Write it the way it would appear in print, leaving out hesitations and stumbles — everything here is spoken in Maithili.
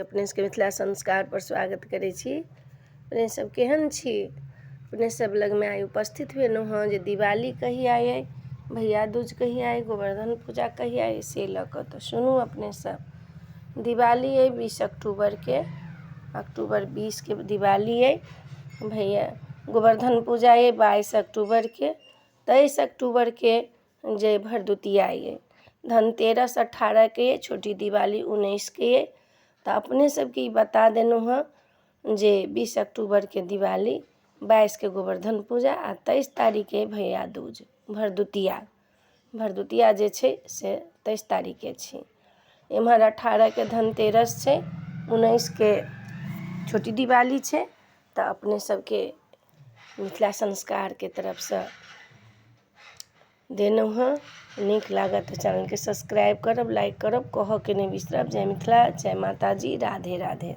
अपने सबके मिथिला संस्कारपर स्वागत करै छी। अपने सब केहन छी? अपने सब लगमे आइ उपस्थित भेलहुँ हँ जे दिवाली कहिया अइ, भैया दूज कहिया अइ, गोवर्धन पूजा कहिया अइ, से लऽ कऽ। तऽ सुनू अपने सब, दिवाली अइ 20 अक्टूबरके, अक्टूबर 20के दिवाली अइ। भैया गोवर्धन पूजा अइ 22 अक्टूबरके। 23 अक्टूबरके जे भरदुतिया अइ। धनतेरस 18के, छोटी दिवाली 19के अइ। तऽ अपने सबके ई बता देलहुँ हँ जे 20 अक्टूबरके दिवाली, 22के गोवर्धन पूजा आ 23 तारीखके भैया दूज, भरदुतिया। भरदुतिया जे छै से 23 तारीखके छै। एम्हर 18के धनतेरस छै, 19के छोटी दिवाली छै। तऽ अपने सबके मिथिला संस्कारके तरफसँ देलहुँ हँ। नीक लागत तऽ चैनलके सब्सक्राइब करब, लाइक करब, कहऽके नहि बिसरब। जय मिथिला, जय माताजी, राधे राधे।